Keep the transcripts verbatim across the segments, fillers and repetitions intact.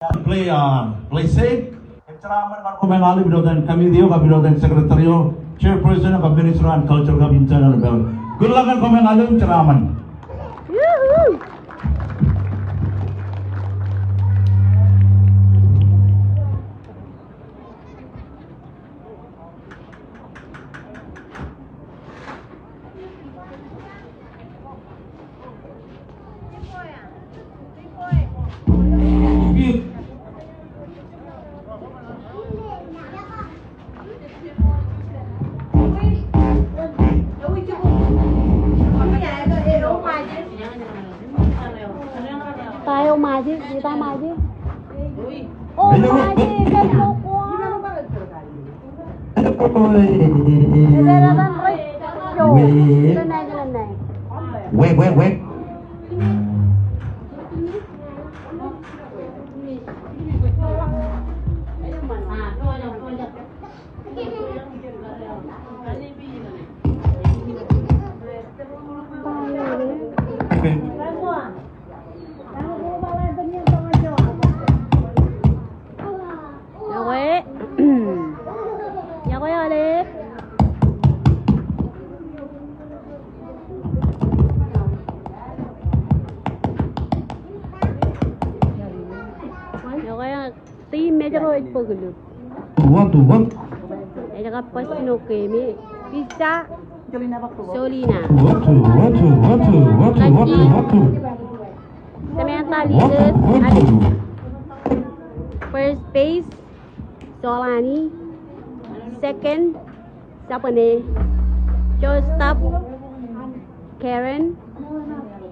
Play, uh, play safe. Im jeraaṃṃan kar koṃ ṃool ilo ippān committee eo, kab ilo ippān secretary eo, chairperson eo, kab Minister an Culture kab in general. Good luck ñan koṃ ṃool im jeraaṃṃan. Ta eo Majeḷ, ita Majeḷ. O Majeḷ, ita Majeḷ. Wek, wek, wek. Iọkwe. Iọkwe, Alen. Iọkwe, team Mājro ej bōk ilo. One, two, one. Ej kab bōk ilo game e. Pizza. Jolina. One, two, one, two, one, two, one, two, one, two, one, two. Samantha Liles, first base, Solani, second, Sabane, shortstop, Karen,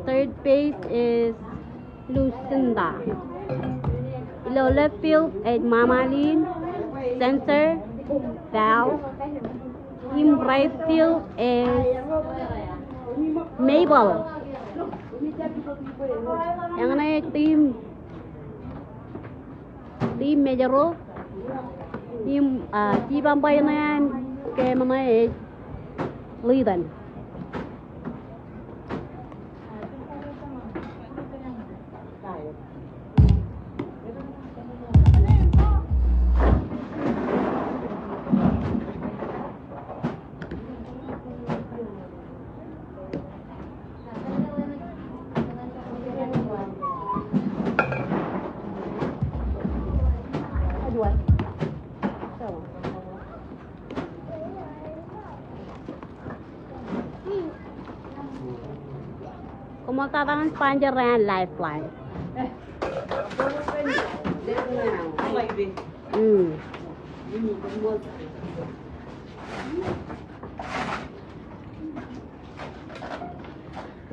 third base is Lucinda. Ilo left field ej Mamalin, center, Val, im right field ej Mabel. Eñṇe team, team Mājro, im, ah, chief umpire ṇe an game ṇe ej Litan. Koṃṃool tata ñan sponsor eo an Lifeline. Mm.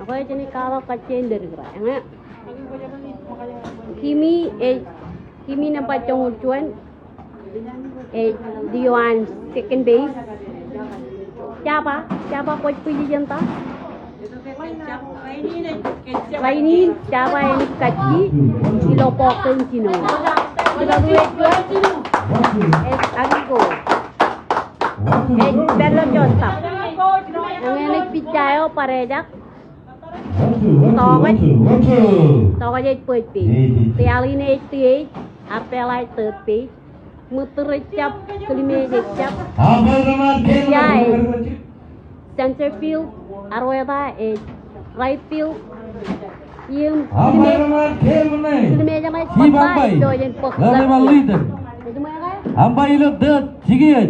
Ekwe, jenaaj kwaḷọk kajjien ledik ro. Eñe. Kimi ej, Kimi nōṃba joñoul juon. Ej Leo an second base. Jaba, Jaba kwōj bwijin ta. Rainin Jaba enaaj kajji ilo ball game jinoin. Ej Akiko. Ej pād ilo shortstop. Eñe ej pitcher eo bar ejak. Tokaj. Tokaj ej first base. Tiaḷ in ej third base. Ear pād ḷọk third base. Ṃōttōr ejjab, Kilmej ejjab. Ia ej center field, ear weta ej right field. Im Kilmej, Kilmej eṇ ej bōktok ilo ej bōk left field. Umpire ilo third, Jikiej.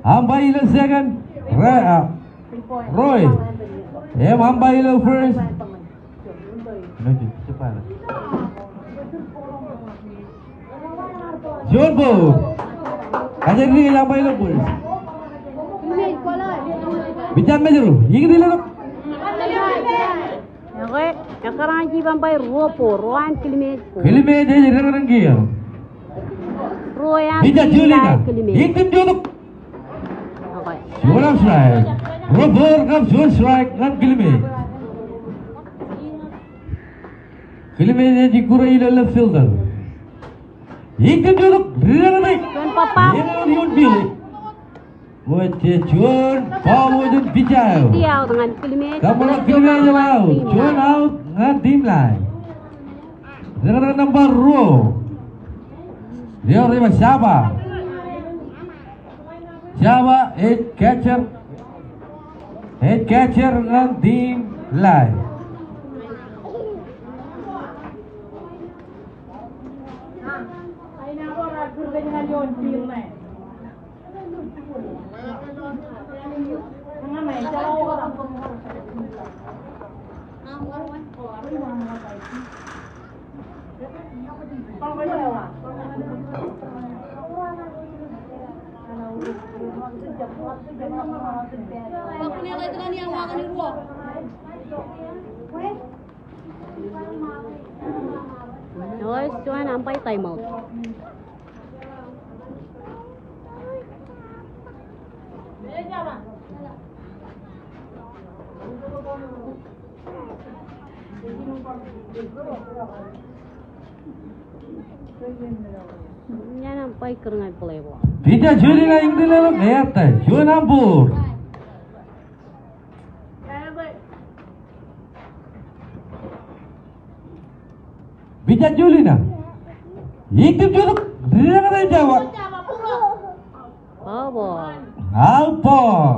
Umpire ilo second, Ra-, ah, Roy. Im umpire ilo first. Juon ball. Kajjitōk umpire ilo first. Pitcher Mājro, ikōṇaan ḷọk. Ekwe, ekkar ñan chief umpire, ruo ball, ruo an Kilmej ball. Kilmej ej deñdeñ kiiō. Ruo an Kilmej. Pitcher Juliana. Ikōṇaan ḷọk. Juon strike. Ruo ball kab juon strike ñan Kilmej. Kilmej ej ikkure ilo left fielder. Ikōṇaan ḷọk, deñdeñ. Juon papa. Juon pili. Bwe ej juon papa eo an pitcher eo. Juon out ñan Kilmej. Kōṃṃan Kilmej ej out. Juon out ñan team Lae. Deñdeñ nōṃba ruo. Eo rej ba Java. Java ej catcher. Ej catcher ñan team Lae. Eo ej juon umpire timeout. Ñan umpire kūr ñan play ball. Pitcher Julina iñdilelōk, ej ata, juon umpire. Pitcher Julina. Iktim jutak, dideḷọñ ñan Java. Foul ball. Foul ball.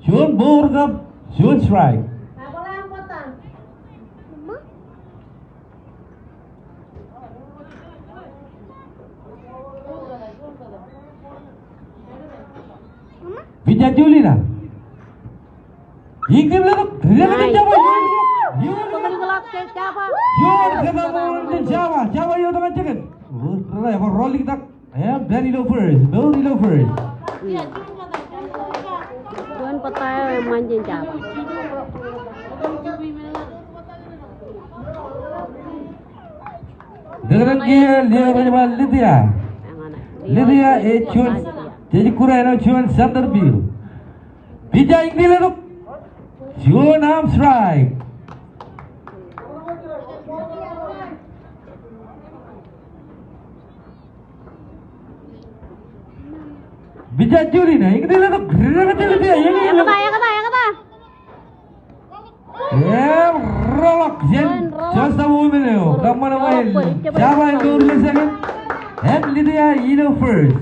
Juon ball kab juon strike. Pitcher Julina. Iktim letok, dideḷọñ ñan Java. Java. Java, Java, Java, Java, Java, Java, Java, Java. Im pād ilo first, mour ilo first. Juon bōtab eo eṃṃan jān Java. Dōkḷọk kiiō, lio rej ba Lydia. Lydia ej juon, jej kure āinwōt juon center field. Pitcher iñdilelōk. Juon arm strike. Pitcher Julina, iñdilelōk, Lydia, iñdilelōk. Ekta, ekta, ekta. Im roḷọk jān shortstop woman eo, kōṃṃan bwe Java ej mour ilo second, im Lydia ilo first.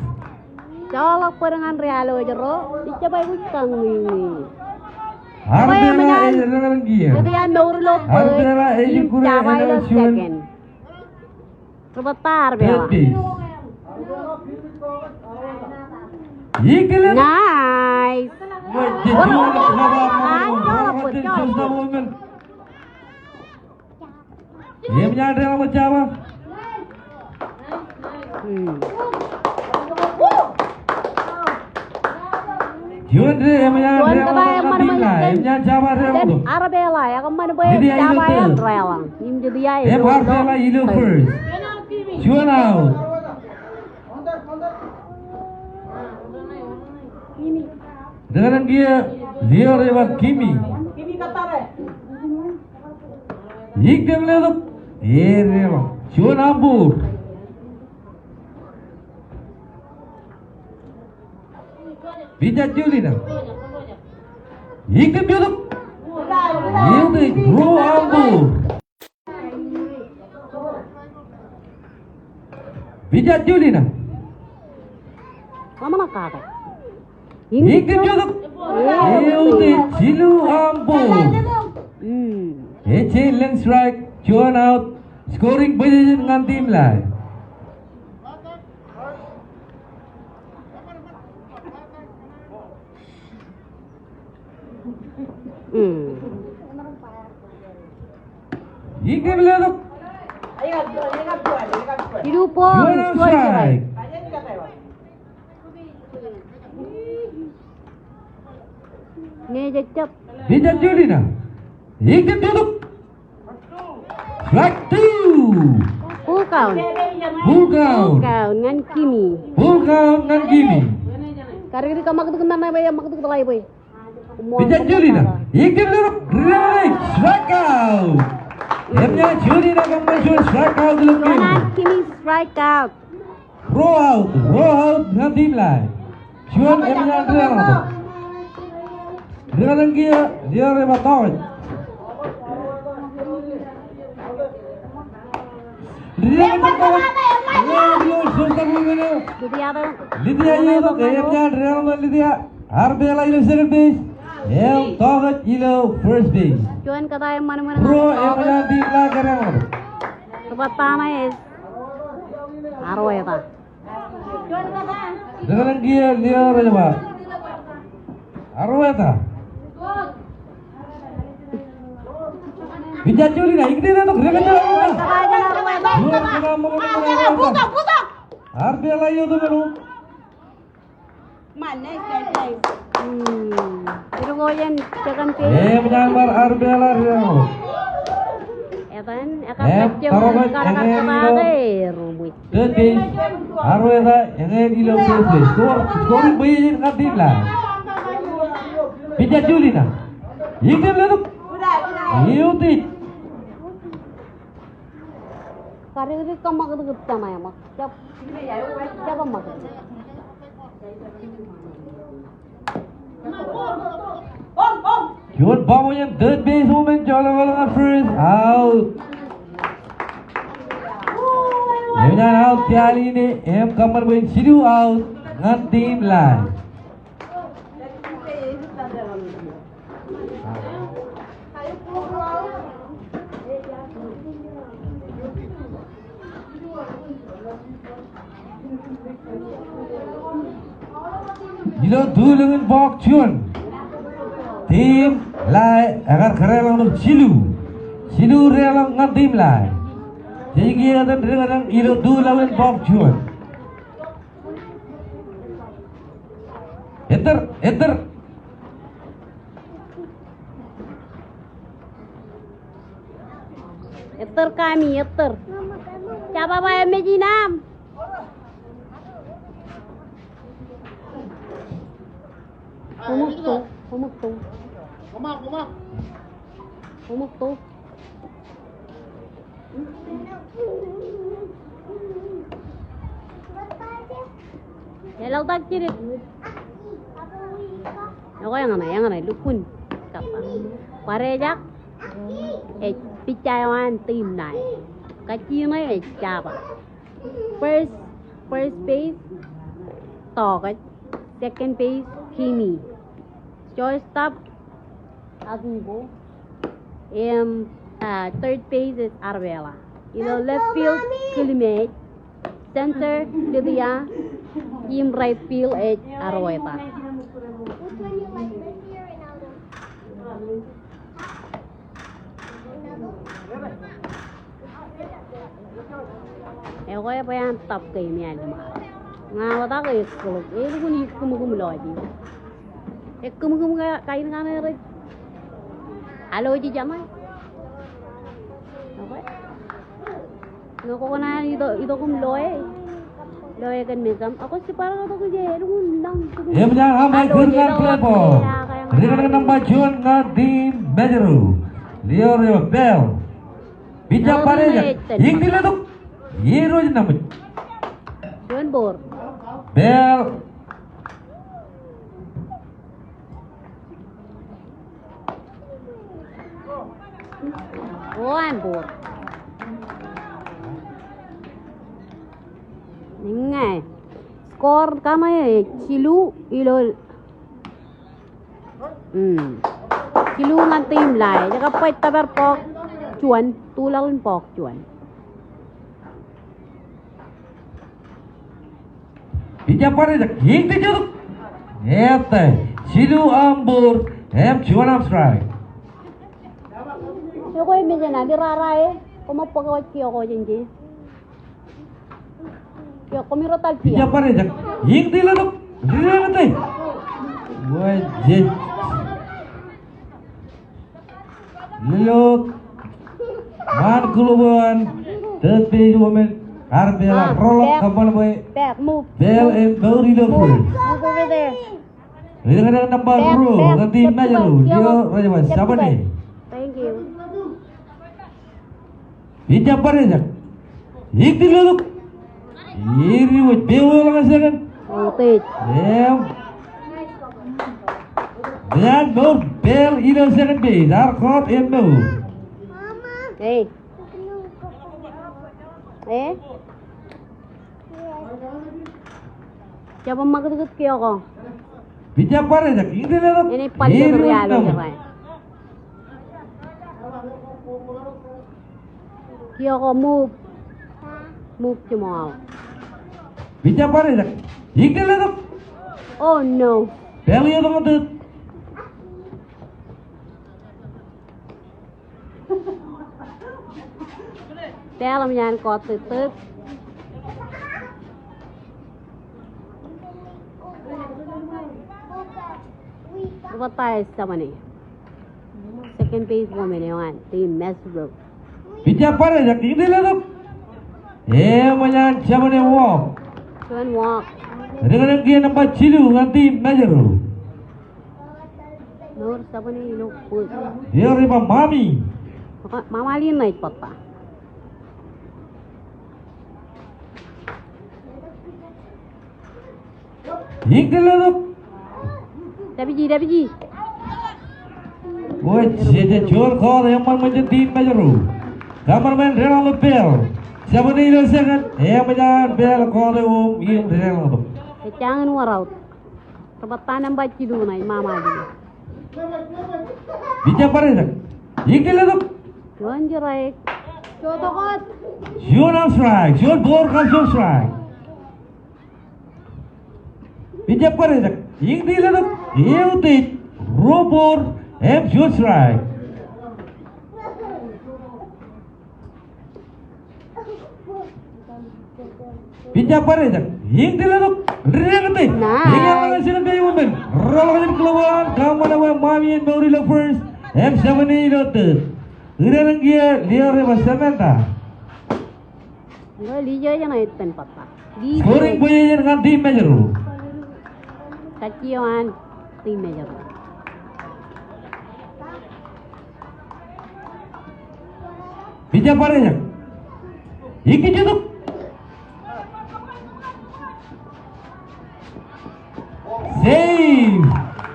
Joḷọk bōd ñan ri-alwōj ro, ij jab aikuj kaññiññiñ. Artela ej dōkḷọk kiiō. Lydia mour ilo first, Artela ej im kure Java ilo āinwōt juon second. Ri-bōtab eo. Third base. Nice. Im ña deḷọñ Java. Hmm. Juon de, im ña deḷọñ Java. Artela, ekōṃṃan bwe Java ej deḷọñ. Im Artela ilo first. Juon out. Dōkḷọk kiiō, lio rej ba Kimi. Iktim letok, ej deḷọñ. Juon umpire. Pitcher Julina. Iktim jutak. Iktim, ruo umpire. Pitcher Julina. Ṃōṇōṇō kake. Iktim jutak. Eutiej, jilu umpire. Hmm. Ej lōñ strike, juon out, scoring position ñan team Lae. Hmm. Iktim letok. Jilu ball, juon strike. Ñe jejjab. Pitcher Julina. Iktim jutak. Strike two. Full count. Full count. Full count ñan Kimi. Full count ñan Kimi. Kar ri kōṃakūt ṇe bwe eṃakūt ḷe bwe. Pitcher Julina. Iktim letok. Strike out. Im ña Julina kōṃṃan juon strike out ilo game. Ñan Kimi strike out. Ruo out, ruo out ñan team Lae. Juon im ñan deḷọñ. Dōkḷọk kiiō, lio rej ba Tokaj. Lydia eo, Lydia eo, eṃōj an deḷọñ Lydia. Arabella ilo second base. Im Tokaj ilo first base. Juon kōtaan eṃṃan eṃṃan. Bro, eṃōj an team Lae kōdeḷọñ. Ri-bōtaṇe ej Arweta. Dekdek kiiō, lio rej ba Arweta. Pija Julina, ikdin etok, dekdek Arweta. Arweta. Arweta ilo to menu. Hmm. Ilo ko jen second base. Eṃōj an bar Arabella ri-raṇ. Etan, ekar kajjioñ kar kar kōtaake ruṃwij. Third base, Arweta, eñin ilo first base. Score, scoring position ñan team Lae. Pija Julina. Ikdin letok. Iutij. Karikdik kōṃakūtkūt tōn eṃōj. Jab, jab ṃakūt. Juon ball bwe en third base woman joḷọk ḷọk ñan first, out. Eṃōj an out iaḷ in im kōṃṃan bwe en jilu out ñan team Lae. Ilo tulōñ in bọọk juon, team Lae ekar kōdeḷọñ jilu. Jilu deḷọñ ñan team Lae. Jej kiiō etan dekdek ilo tulōñ in bọọk juon. Ettōr, ettōr. Ettōr kami, ettōr. Jab ba eṃōj in aṃ. Koṃ tok, koṃ tok. Koṃ tok. Eḷọk tak jidik. Ekwe eñṇe, eñṇe, lukkuun kōttar. Kwarejak ej pija eo an team Lae. Kajjiṇe ej Jaba. First, first base, Tokaj. Second base, Kimi. Shortstop, Agubo. Im, ah, third base ej Arabella. Ilo left field, Kilimeej. Center, Lydia. Im right field ej Arweta. Ekwe bwe an top game eo an ḷōṃaro. Ña ḷotak ekkōḷọk, elukkuun ikkūmkūm lọjilọk. Ekkūmkūm ka, kain kaṇe rej alọjij jeṇe. Ekwe. Ñe kwō kōṇaan itok, itok im loe. Loe kōn mejaṃ. Ak kwōj bar itok ije, elukkuun lañ. Eṃōj an aṃ āinwōt kōn ñan play ball. Dekdek nōṃba juon ñan team Mājro. Lio rej ba Bell. Pija bar ejak. Ikdin letok. Irooj nabōj. Juon ball. Bell. One ball. Ñe. Score kaṇe jilu ilo Hmm. Jilu ñan team Lae. Ej kab baj tōpar bọọk juon, tulaḷ in bọọk juon. Pija bar ejak, ikdin letok. Ete, jilu aṃ ball, im juon aṃ strike. Ekwe mejān an rara e, koṃ bōk wōj kiiō ko jān je. Kiiō koṃ ro tal kiiō. Pija bar ejak. Ikdin letok. Lelōñ ete. Wajej. Lelōñ. Ṃaan glove eo an. Third base woman. Arabella. Roll up. Kōṃṃan bwe. Back, move. Bell im mour ilo first. Move over there. Dekdek nōṃba ruo, ñan team Mājro, lio rej ba seven A. Thank you. Pija bar ejak. Ikdin letok. Iriwōj, Bell eo ḷọk ñan second. Im. Ñan mour, Bell ilo second base, ear caught im mour. Hey. E? Jab ṃakūtkūt kiiō ko. Pitch eo bar ejak, infielder. Enaaj bōk jet ri-alooj ro. Kiiō ko move. Move jiṃṃool. Pitch eo bar ejak, infielder. Oh no. Ball eo tok ṇe tōt. Ball eṃōj an kọọte tōt. Bar ejak, seven A. Second base woman eo an team Mājro. Pitch eo bar ejak, infielder. Eṃōj an seven A walk. Seven walk. Dik dik kiiō nōṃba jilu ñan team Mājro. Mour seven A ilo booth. Eo ri ba Mami. Mama Lin ṇe ej bōktok. Infielder. Dāpiji, dāpiji. Wōj, ej juon kọọte eṃṃan ṃōn jān team Mājro. Kōṃṃan ṃōn deḷọñ ḷọk ball. Seven A ilo second, eṃōj an ball kọọte home im deḷọñ ḷọk. Ej jañin wōr out. Ri ba ta nōṃba jilu ṇe ej Mama Lin. Pitch eo bar ejak. Infielder. Juon strike. Juon an strike. Juon ball kab juon strike. Pitch eo bar ejak. Infielder. Eutiej. Ruo ball im juon strike. Pitch eo bar ejak. Infielder. Dik dik. Nice. Eñin ḷọk second base woman. Rọọlḷọk jān glove eo an. Kōṃṃan bwe Mami en mour ilo first. Im seven A ilo third. Dik dik kiiō, lio ri ba Samantha. Scoring position ñan team Mājro. Kajjioñ an team Mājro. Pitch eo bar ejak. Ikijjutuk. Save.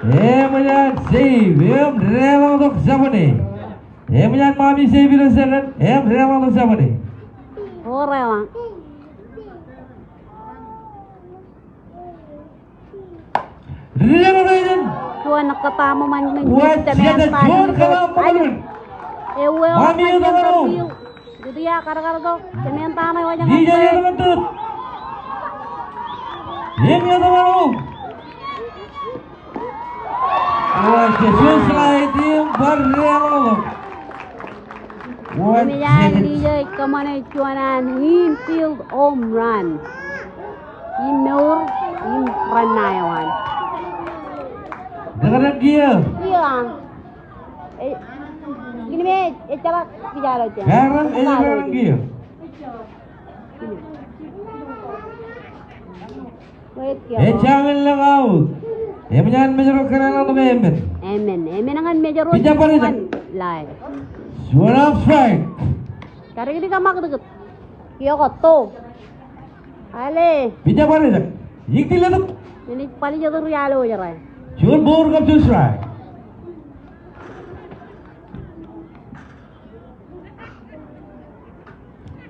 Eṃōj an save. Im deḷọñ tok seven A. Eṃōj an Mami save ilo second. Im deḷọñ tok seven A. Ore ḷọk. Dik dik. Juon kōtaṃṃan ṃōn. Wōj, jet eo juon kōtaṃṃan ṃōn. Ewe, Mami eo tok ṇe. Jet eo kadkad tok. Jemān ta ṇe eo ej ñan. Jet eo tok ṇe tōt. Im eo tok ṇe. Wōj, jet juon slide im bar deḷọñ ḷọk. Wōj, eṃōj an jet. Lio ej kōṃṃane juon an infield home run. Im mour, im run ṇe eo an. Dekdek kiiō. Kiiō an. E, kōn me ejjeḷọk kiiō. Kōrā, ejjeḷọk kiiō. Ej jañin lōñ out. Eṃōj an Mājro kōṇaan ḷọk emān. Emān. Emān ñan Mājro. Pitch eo bar ejak. Juon strike. Kadik dik aṃ ṃakūtkūt. Kiiō ko to. Ale. Pitch eo bar ejak. Ikijjutuk. Enaaj bōk jet ri-alooj ro. Juon ball kab juon strike.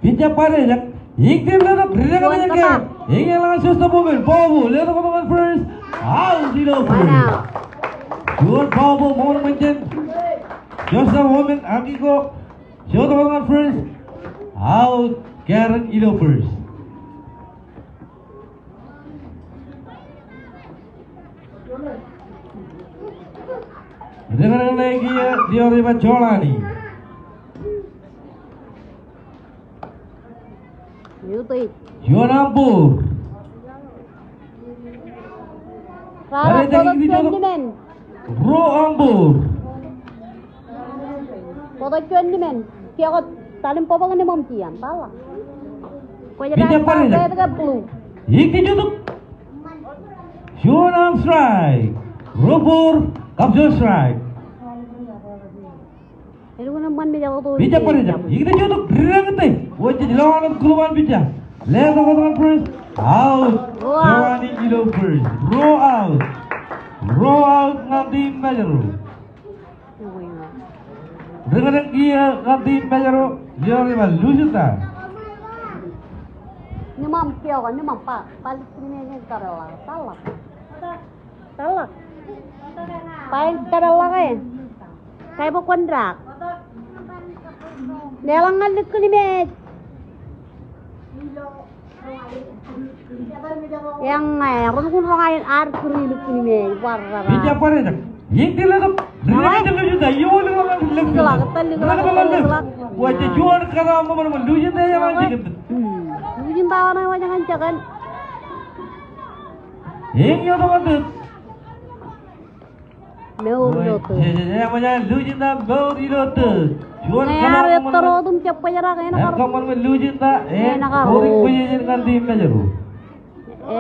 Pitch eo bar ejak. Ikijjutuk, dik dik. Juon kōtaṃ. Eñin ḷọk an shortstop woman, Bobo, letok tok ñan first. Out ilo first. Juon Bobo ṃool ṃōn jān shortstop woman, Akiko, letok tok ñan first. Out, Karen ilo first. Dekdek ṇe kiiō, lio ri ba Jolani. Juon aṃ ball. Rara, bōktok juon nimen. Ruo aṃ ball. Bōktok juon nimen. Kiiō ko talin bōkbōk niṃōṃ jiṃ, bala. Kwōj bar bar bar bar blue. Ikijjutuk. Juon aṃ strike. Ruo ball kab juon strike. Pitch eo bar ejak. Ikijjutuk. Dik dik. Wōj, ej lọọlọk glove an pitcher. Letok tok ñan first. Out. Ruo out. Jolani ilo first. Ruo out. Ruo out ñan team Mājro. Dekdek kiiō ñan team Mājro, lio ri ba Lucinda. Ṃaṃ, piokan, ṃaṃ, ba, ba lukkuun im ej kōpeḷḷọk. Tōllọk. Tōllọk. Ba ej kōpeḷḷọk e. Kaiba kwōn daak. Leḷọk ñan lukkuun im ej. Eññā, ren kun roña in ad kūr lukkuun im ej, warrara. Pitch bar ejak. Eñin ḷọk. Ḷọk, ḷọk, ḷọk. Wajjān juon kōtaan ṃōṃ ṃōṃ Lujinta eñin ej. Hmm. Lujinta eo ṇe wajjān ñan jekōn. Eñin eo tok ṇe. Mour ilo third. Ej, ej, ej, ej, ej, Lujinta mour ilo third. Juon ñe kōtaan ar ṃōṃ ṃōṃ. Ettōr otem jab bōjrak enaaj kar. Enaaj kar Lujinta, enaaj kar. Scoring position ñan team Mājro.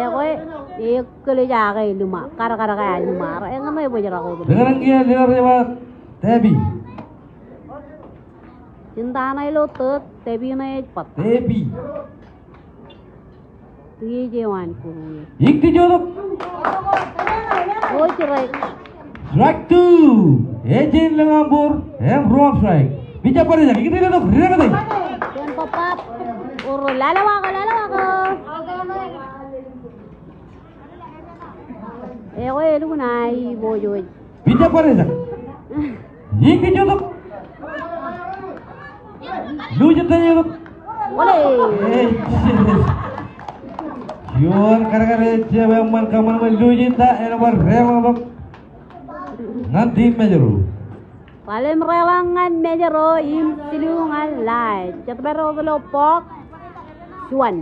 Ekwe, ekkōlejake lima, kadkad ke lima, eñin ej bōjrak otem. Dik eṇ kiiō ḷọk rej ba Tepi. Jinta ṇe ilo third, Tepi ṇe ej bat. Tepi. Tuje eo an kuru. Ikti jotok. O strike. Strike two. Ej in lōñ aṃ ball, im ruo strike. Pitch bar ejak, ikti jotok, ri rej kate. Juon bōb bab. Oro, lale waka, lale waka. Ekwe elukkuun aiboojoj. Pitch bar ejak. Ikti jotok. Lujinta jotok. Ole. Ej, juon kadkad ejjab eṃṃan kōṃṃan ṃōṃ Lujinta, enaaj bar deḷọñtok ñan team Mājro. Ḷalem deḷọñ ñan Mājro im jilu ñan ḷae. Jet pād wōt ilo box juon.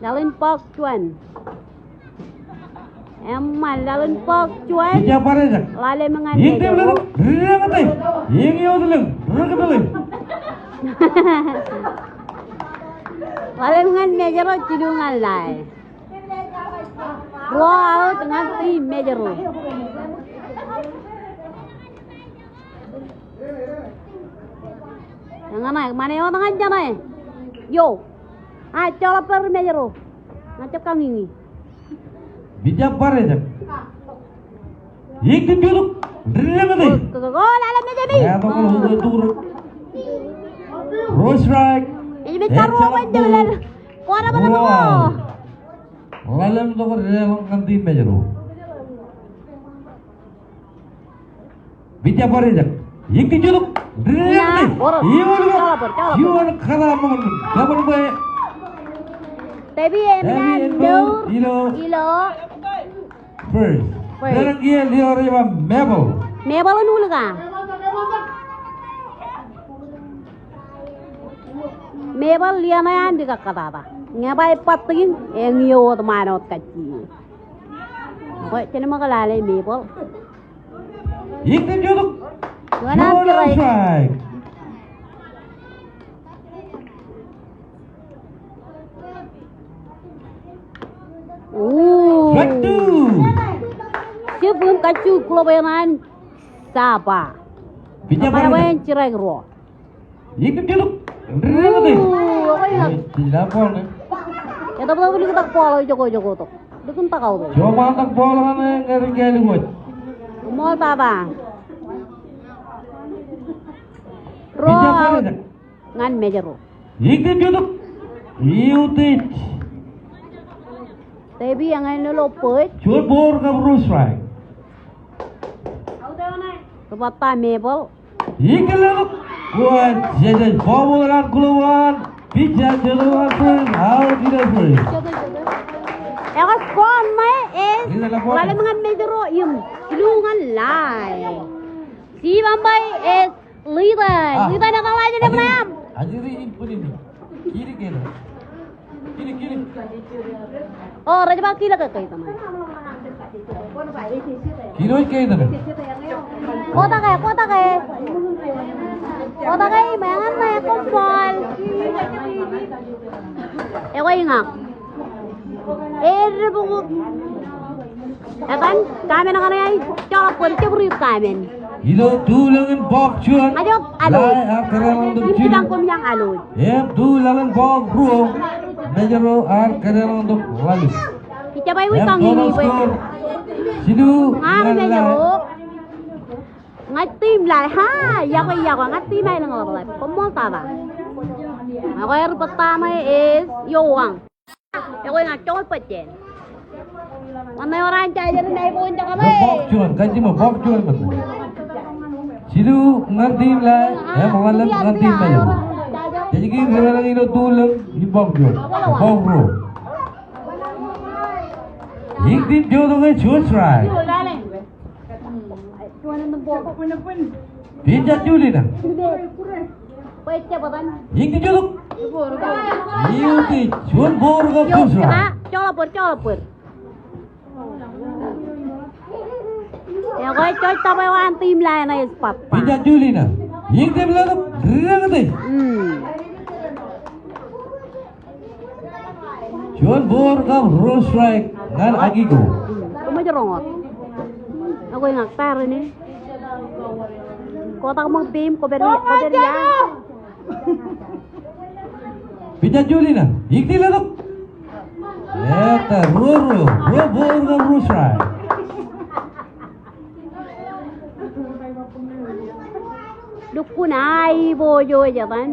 Laḷ in box juon. Eṃṃan, laḷ in box juon. Pitch bar ejak. Ḷalem ñan Mājro. Ri rej kate. Eñin eo tok ḷọk. Ri rej kate. Ḷalem ñan Mājro, jilu ñan ḷae. Ruo out ñan team Mājro. Eñin ṇe, ṃane wōt ñan jeṇe. Eo. A, joḷọk pād ri Mājro. Ña jab kañiñi. Pitch bar ejak. Ikti jotok. Ri rej kate. O, o, o, ḷalem ej emi. Eo, tok ḷọk, tok ḷọk. Ruo strike. Ej emi, ej ruo, ej ruo. Kwōj jab ḷọk. Kwōj jab ḷọk. Ruo. Ḷalem tok deḷọñ ñan team Mājro. Pitch bar ejak. Ikti jotok. Eo, oro. Eo, oro. Joḷọk ball, joḷọk ball. Juon kōtaan ṃōṃ ṃōṃ. Double play. Tepi en, Tepi en mour. Mour. Ilo. Ilo. First. First. Ren kiiō ḷọk rej ba Mabel. Mabel en ulikaa. Mabel liaṇe an di kakkatata. Ñe ba ebattikin, eñin eo wōt ṃaan wōt kajjien. Ekwe, jen ṃōk lale Mabel. Ikti jotok. Juon strike. Ooh. Strike two. Jab im kajju glove eo an Saba. Pitch bar ejak. Strike ruo. Ikti jotok. Ri rej kate. Ooh, okay. Ej, ej, ḷọk ball ṇe. Etōptōp likūt tok ball eo ijoko, ijoko tok. Likūt tok out eo. Joṃaantak ball eo ṇe, ñe ri kailik wōj. Ṃool tata. Pitch bar ejak. Ruo out ñan Mājro. Ikti jotok. Iutij. Tepi eñin ilo bōj. Juon ball kab ruo strike. Ri batta Mabel. Ikōḷọk. Kwōj, jej, jej, ball eo an glove eo an. Pitcher jotok an first, out ilo first. Ekwe score ṇe ej ḷalem ñan Mājro im jilu ñan ḷae. Team umpire ej Litan. Ah. Litan etan ḷae ej ṇe ṃōṇōṇō. Ajri in puni ni. Kiri kiri. Kiri kiri. O, rej ba kilōk ke ito ṇe. Kilo ke ito ṇe. Kota ke, kota ke. Kota ke, imeañ ṇe, koṃṃool. Ekwe iñak. Eddukuk. Etan, kamen kaṇe ej joḷọk bōd, jab ri kamen. Ilo tulōñ in box juon. Ajok, alo. Ḷae ear kōdeḷọñtok jilu. Im tulōñ in box ruo. Mājro ear kōdeḷọñtok ḷalem. Ij jab aikuj kañiñi bwe. Jilu ñan ḷae. Ña team ḷae, ha, iọkwe, iọkwe, ña team aelōñ ḷapḷap. Koṃṃool tata. Ekwe ri bōttan ṇe ej Iowang. Ekwe ña joñoul bajjāān. Wōn ṇe ewōr an jajeren aiboojak ṇe. Bọk juon, kajjimwe bọk juon ṃōn. Jilu ñan team Lae, im ḷalem ñan team Mājro. Jej kōṇaan ilo tulōñ im bọk juon. Bọk ruo. Iiō team jotok ej juon strike. Pija Julina. Iiō team juon ball kab juon strike. Joḷọk ball, joḷọk ball. Ekwe, ej jab eo an team Lae ṇe ej bab. Pija Julina. Iiō team letok, ri-rūkūti. Hmm. Juon ball kab ruo strike ñan Akiko. Koṃij roñoul. Ekwe ña bar ṇe. Kotak ṃōk peiṃ, kwō pād, kwō pād ia. Pija Julina, iiō team letok. Eta, ruo ruo, ruo ball kab ruo strike. Lukkuun aiboojoj etan.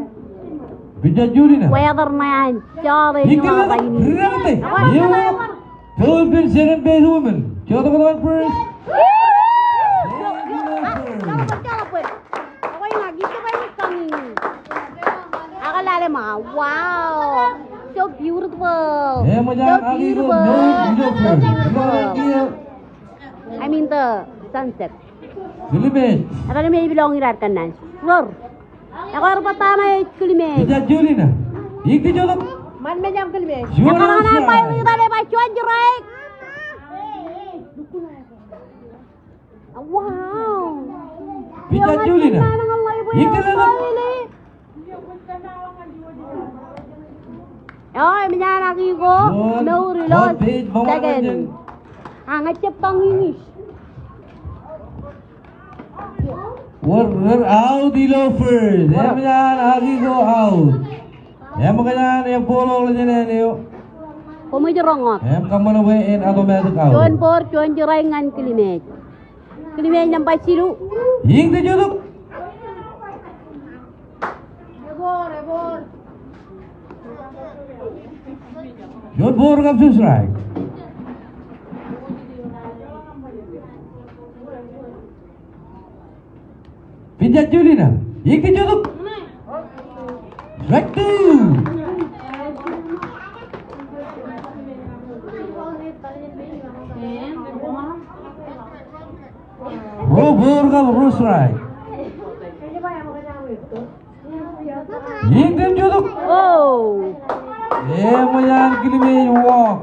Pija Julina. Weather ṇe an jọteen iiō team letok, ri-rūkūti. Third base, second base woman. Jotok tok first. Joḷọk ball, joḷọk ball. Ekwe ña ij tōpar ilo kañin. Ak lale ṃōk. Wow. So beautiful. So beautiful. I mean the sunset. Kilimeej. Etal im ej belong ilo ad kōnnaan. Ruo. Ekwe ri bōtaab ṇe ej Kilimeej. Pija Julina. Iiō team jotok. Ṃan mejaṃ Kilimeej. Juon strike. Ekwe ṇe bar ri tale ba juon strike. Wow. Pija Julina. Iiō team letok. Eo, eṃōj an Akiko. Mour ilo second. Ña ij jab tok English. Wōr, wōr out ilo first. Eṃōj an Akiko out. Eṃōj an e ball ḷọk jān eo. Koṃij roñoul. Im kōṃṃan bwe en automatic out. Juon ball, juon strike ñan Kilimeej. Kilimeej nōṃba jilu. Iiō team jotok. Juon ball kab juon strike. Pija Julina. Iiō team jotok. Strike two. Ruo ball kab ruo strike. Iiō team jotok. Oh. Eṃōj an Kilimeej walk.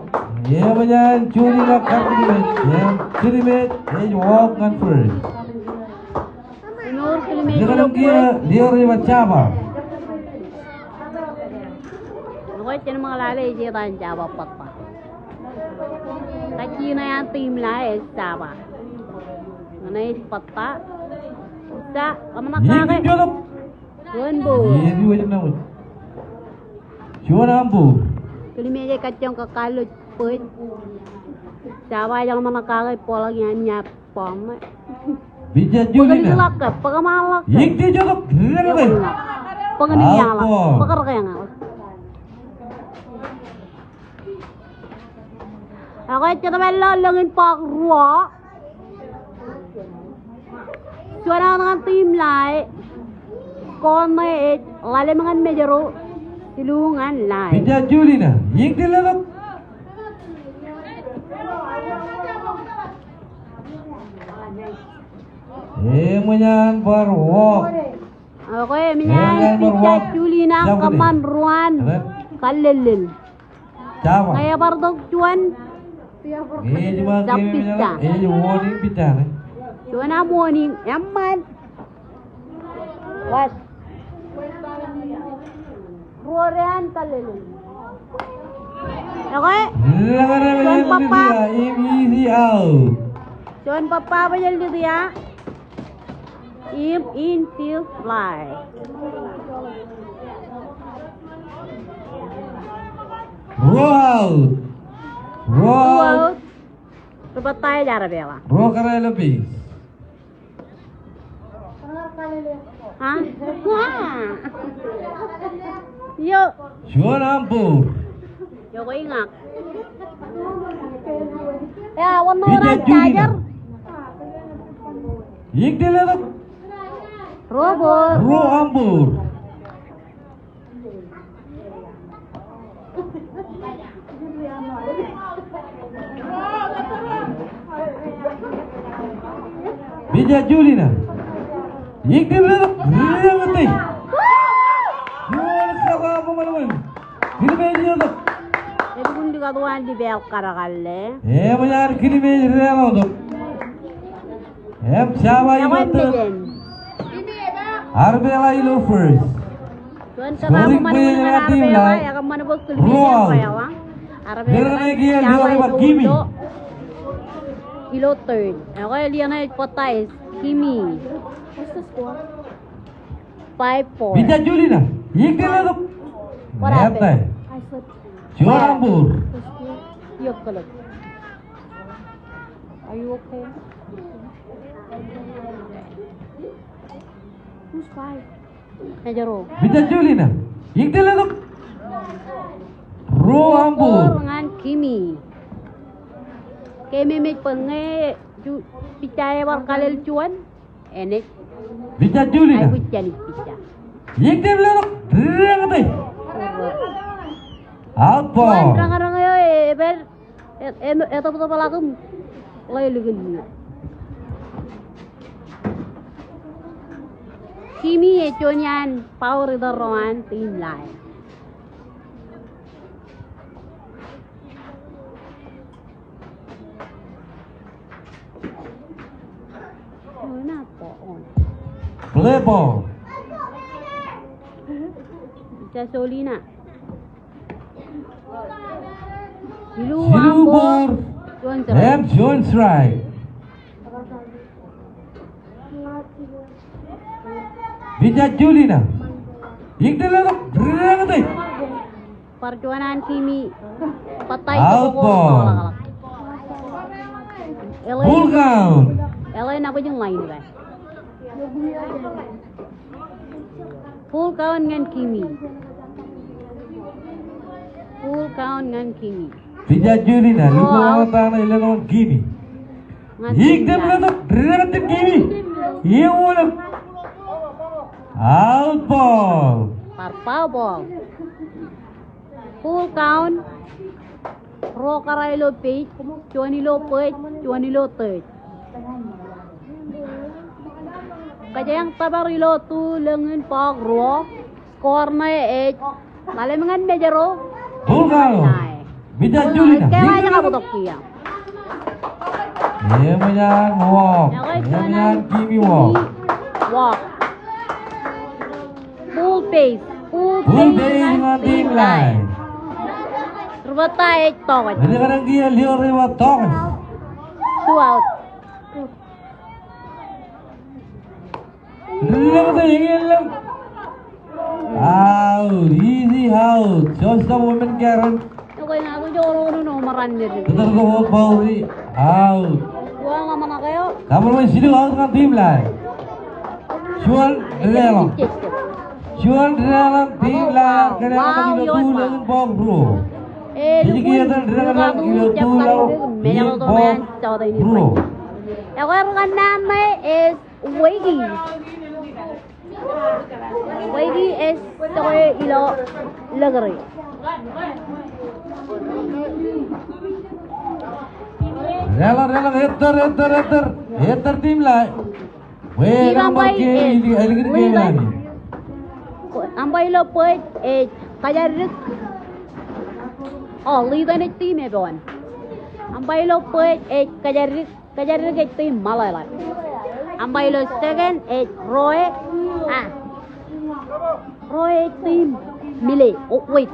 Eṃōj an Julina kar Kilimeej. Im Kilimeej ej walk ñan first. Āinwōt Kilimeej ej walk. Ilo kiiō, liōk rej ba Java. Ekwe jen ṃōk lale ej etan Java bōtab. Kajjien ṇe an team Lae ej Java. Ñan ej bōtab. Sa, ḷōmṇak kake. Juon ball. Juon ball. Kilimeej ej kajjioñ kōkaalḷọk bōd. Java ej ḷōmṇak kake ball eo an ia. Pija Julina. Bōkḷọk ke, bōkḷọk ke. Iiō team jotok. Bōkḷọk ke. Bōkḷọk ke. Ekwe jet bar lo lōñ in bọk ruo. Juon out ñan team Lae. Kōn ṇe ej ḷalem ñan Mājro. Jilu ñan Lae. Pija Julina. Iiō team letok. Eṃōj an bar walk. Ekwe, eṃōj an Pija Julina kōṃṃan ruo an kallellel. Ñe ebar tok juon, ej ṃōk, ej ṃōk, ej warning pija ṇe. Juon aṃ warning, eṃṃan. Wōt. Ruo ro an kallellel. Ekwe. Juon bōb bab. Im easy out. Juon bōb bab ej ḷit ia. Im infield fly. Ruo out. Ruo out. Ruo out. Ri bōtab ej ad peḷḷọk. Ruo kōrā ilo base. Ha? Ha. Eo. Juon aṃ ball. Eo kwe iñak. Eo, wōn ṇe Pija wōn Julina. Charger. Iñdil etok. Ruo ball. Ruo aṃ ball. Pija Julina. Iñdil etok. Rireñtōj. Juon kata bōṃ ḷọk. Kilmeej etok. Ej kun likatwaan lipeḷ kadkale. Eṃōj an kilmeej deḷọñ tok. Im jaba ilo tōl. Arbela ilo first. Scoring play eo an team Lae. Ruo out. Ilo third. Ekwe, ḷeeṇ ej bōtaaj Kimi. Five four. Pija Julina. Iñdil etok. What happened? Juon aṃ ball. Are you okay? Who's five? Ej ruo. Pija Julina. Iñdil etok. Ruo aṃ ball. Four ñan Kimi. Keememej bwe ñe Pija ebar kalel juon. Enej. Pija Julina. Aikuj jān pija. Iñdil etok. Rireñtōj. Out ball. Juon reñreñ eo ej pād. E, e, etōptōpḷọk im ḷe likin ṃwiin. Kimi ej juon iaan power hitter ro an team Lae. Play ball. Pija Julina. Jilu aṃ ball. Juon strike. Im juon strike. Pija Julina. Iñdil etok. Rireñtōj. Bar juon an Kimi. Out ball. Full count. Eḷe nabōj in line ba. Full count ñan Kimi. Full count ñan Kimi. Pija Julina, lukkuun ḷọk ta ṇe ilo ṇe Kimi. Iñdil etok, rireñtōj Kimi. Iuunōk. Out ball. Bar foul ball. Full count. Ruo kōrā ilo base, juon ilo first, juon ilo third. Kōjeañ tōpar ilo tulōñ in bọọk ruo. Score ṇe ej ḷalem ñan Mājro. Full count. Pija Julina. Kōjeañ bōktok kiiō. Eṃōj an walk. Eṃōj an Kimi walk. Walk. Full base. Full base ñan team Lae. Ri-batta ej tokōj. Ri-kaṇañ kiiō, ri-batta tokōj. Two out. Ri-kaṇañ kiiō, ri-kaṇañ. Out, easy out. Shortstop Women Karen. Kōtōr tok wōt ball ri, out. Kōmro jilu out ñan team Lae. Juon deḷọñ. Juon deḷọñ team Lae, kōnke ilo tulōñ in bọọk ruo. Ej kiiō etan deḷọñ ilo tulōñ in bọọk ruo. Ekwe ri-kōnnaan ṇe ej Wiki. Wiki ej tokwe ilo lōkri. Deḷọñ, deḷọñ, ettōr, ettōr, ettōr. Ettōr team Lae. Bwe eṃṃan ke ej, ej likin ke ej. Umpire ilo first ej Kajaddik. O, leader ṇe ej team Ebon. Umpire ilo first ej Kajaddik. Kajaddik ej team Maḷeḷe. Umpire ilo second ej Roe. A. Roe ej team Mile. O, wait.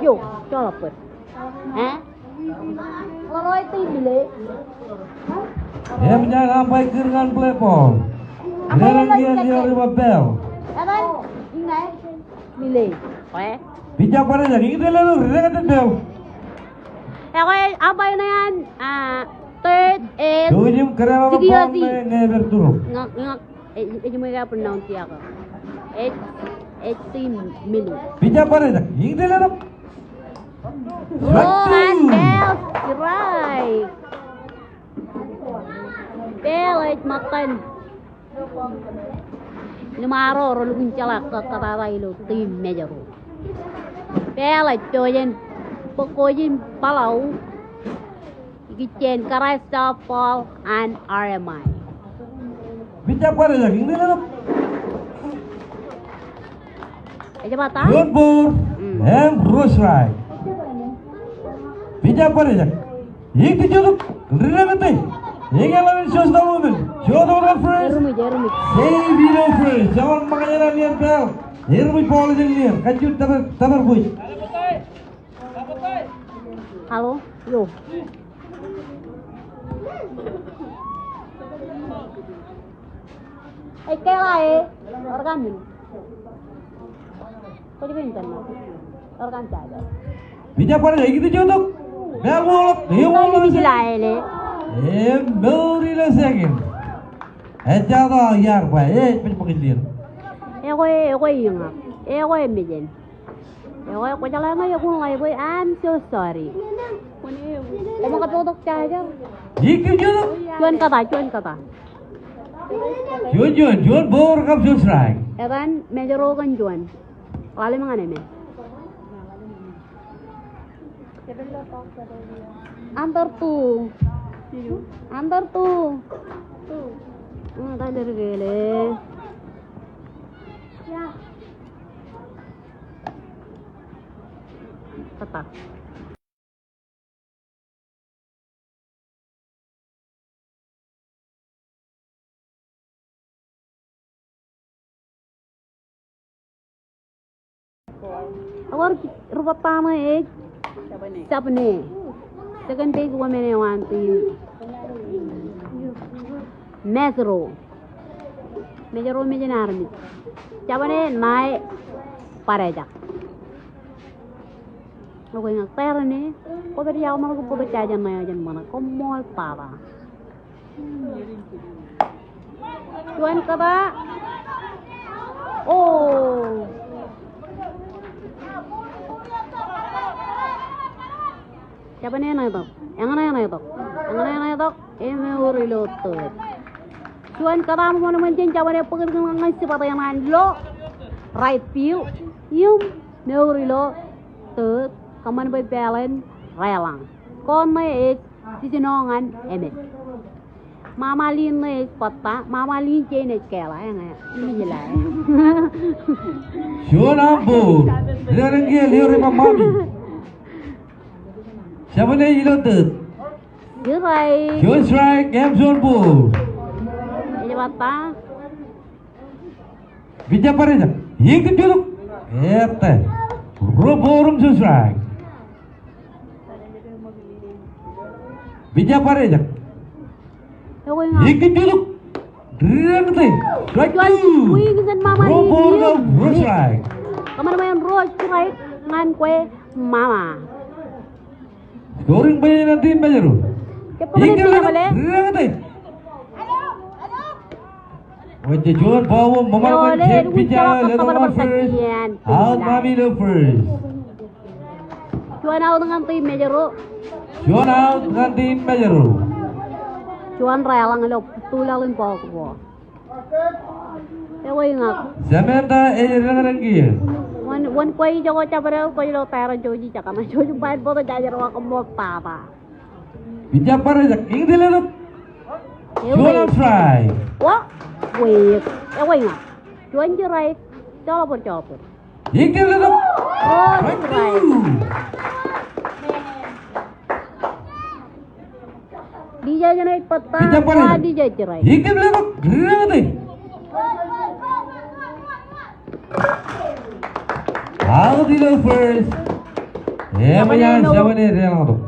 Eo, joḷọk bōd. E? Roe ej team Mile. Eṃōj an umpire kūr ñan play ball. Umpire ilo second. Etan, iññā. Mile. Kwe? Pija bar ejak, iñdil etok, rireñtōj ball. Ekwe, umpire ṇe an, a, third ej. Jouj im kōrā ḷọk ball ṇe ñe epād turuṃ. Ña, ña, ej, ej ṃōj kab pronounce e ak. Ej, ej team Mile. Pija bar ejak, iñdil etok. Strike two. Strike. Bell ej ṃōttan ḷōṃaro relukkuun jeḷā kōkkatata ilo team Mājro. Bell ej pojak in bōk kōj in baḷaō ikijjien Christopher Paul an R M I. Pitcher bar ejak, iñlelep. Ej jab ta? Juon ball, mm, im ruo strike. Pitcher bar ejak. Ikijjien tok, ri-deñete. Ikijjien ḷọk, shortstop eo men. Shortstop eo first. Ermej, ermej. Save ilo first. Jeban ṃōkaj eṇ an Lian Bell. Ermej ball jān Lian. Kajjioñ tōpar, tōpar bwij. Hello? Eo. Ej keḷā e. Bar kōn men. Kwōj bwe in tōn ṇe. Bar kōn jaja. Pitcher bar ejak, ikijjien tok. Ball eo ḷọk. Eo ḷọk. Ej jab ḷọk. Im mour ilo second. Ejja ta iar ba. Ej pād ṃōkaj Lian. Ekwe, ekwe iñak. Ekwe mejān. Ekwe, kwōjeḷā ñe ekwe ḷe bwe, I'm so sorry. Koṃ kab tok jaja. Ikijjien tok. Juon kōta, juon kōta. Juon, juon, juon ball kab juon strike. Etan Mājro kōn juon. Ḷalem ñan emān. Under two. Under two. Ṃokta leddik e. Kōta. Ewōr ri bōtab ṇe ej jabōn e. Second base woman eo an team Mājro. Mājro mejān armej. Jabōn e ṇae bar ejak. Ekwe ña tōre ṇe, kwō pād iọkwe ṃōṇōṇō kōn bōtab jān ṇae eo jān ṃōṇōṇō. Koṃṃool baba. Juon kōta. Oh. Jabōn e ṇe tok. Eñṇe ṇe tok. Eñṇe ṇe tok. Emour ilo third. Juon kōta ṃōṇōṇō jān jabōn e bōk dik ñan jipaten an lo right field. Im mour ilo third. Kōṃṃan bwe bell in reḷañ. Kōn ṇe ej jiljino ñan emān. Mama Lin ṇe ej bōtab, Mama Lin jein ej keḷā, eñe, ij ḷe. Juon ambo, ri-deñete eo rej ba Mami. Jabōn e ilo third. Strike. Juon strike, im juon ball. Ej bōtab. Pitcher bar ejak. Ikijjien tok. Ete. Ruo ball im juon strike. Pitcher bar ejak. Ikijjien tok. Ri-deñete. Strike two. Ruo ball im ruo strike. Kōṃṃan bwe en ruo strike ñan kwe Mama. Scoring base ṇe an team Mājro. Ikijjien tok. Ri-deñete. Wōj juon ball eo ṃōṃan jet pitcher eo ḷe tok ilo first. Out Mami ilo first. Juon out ñan team Mājro. Juon out ñan team Mājro. Juon reḷañ ilo tuḷaḷ in ball ko. Ekwe iñak. Samantha ej deñdeñ kiiō. Wōn, wōn kwe ijoko jabdewōt kwōj lo tōre jouj ijekaṇ ṇe jouj im ba en bōtab jāje ro koṃṃool baba. Pitcher bar ejak, iñtil eḷap. Juon strike. Wa, wait. Ekwe iñak. Juon strike. Jọḷọk bōd, jọḷọk bōd. Iñtil eḷap. Strike two. Pitcher eo ej bōtab. Pitcher bar ejak. Iñtil eḷap. Ri-deñete. Out ilo first. Eṃōj an jabōn e deḷọñ tok.